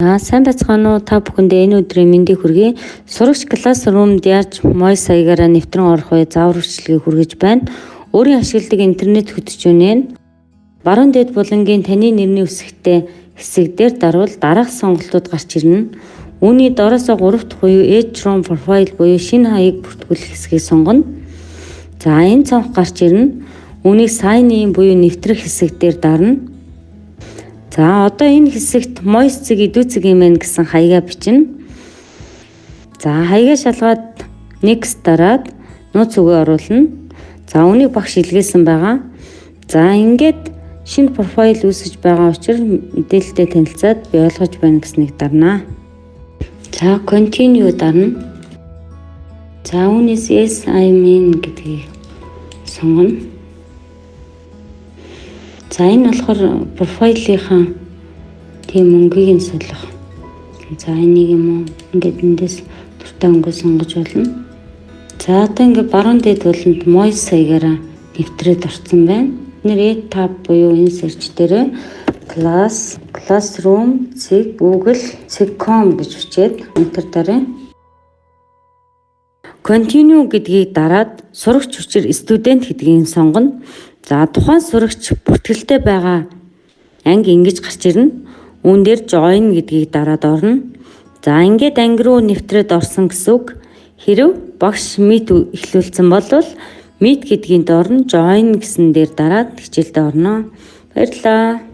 За, сайн байцгаана уу, та бүхэндээ энэ өдрийн мэндийг хүргэе. Сурагч Classroom-д яаж MOIS хаягаараа нэвтрэн орох вэ заавар бичлэгийг хүргэж байна. Өөрийн ашигладаг интернет хөтжүүнээ нь баруун дээд булангийн таны нэрний үсэгтэй хэсэг дээр дарвал дараах сонголтууд гарч ирнэ. Үүний доороосоо 3 дахь буюу Add Chrome Profile буюу шинэ хаяг бүртгүүлэх хэсгийг сонгоно. За, энэ цонх гарч ирнэ. Үүнийг Sign in буюу нэвтрэх хэсэг дээр дарна. За, одоо энэ хэсэгт mois.edu.mn гэсэн хаягаа бичнэ. За, хаягаа шалгаад next дараад нууц үгээ оруулна. За, үүнийг багш илгээсэн байгаа. За, ингээд шинэ profile үүсгэж байгаа учраас мэдээлэлтэй танилцаад би ойлгож байна гэснийг дарнаа. За, continue дарна. За, үүнээс yes, I'm in гэдгийг сонгоно. За, энэ болохоор profile ынхаа тийм өнгийг нь солих. За, энийг юм уу, ингээд эндээс дуртай өнгөө сонгож болно. За, одоо ингээд баруун дээд буланд MOIS хаягаараа нэвтрээд орсон байна. Нэр add tab буюу энэ search дээр classroom.google.com гэж бичээд enter даръя. Continue гэдгийг дараад сурагч хүчээр student гэдгийг сонгоно. За, тухайн сурагч бүртгэлтэй байгаа анги ингэж гарч ирнэ. Үүн дээр join гэдгийг дараад орно. За, ингээд анги руу нэвтрээд орсон гэсэн үг. Хэрэв багш meet эхлүүлсэн бол meet гэдгийн доор нь join гэсэн дээр дараад хичээлдээ орно. Баярлалаа.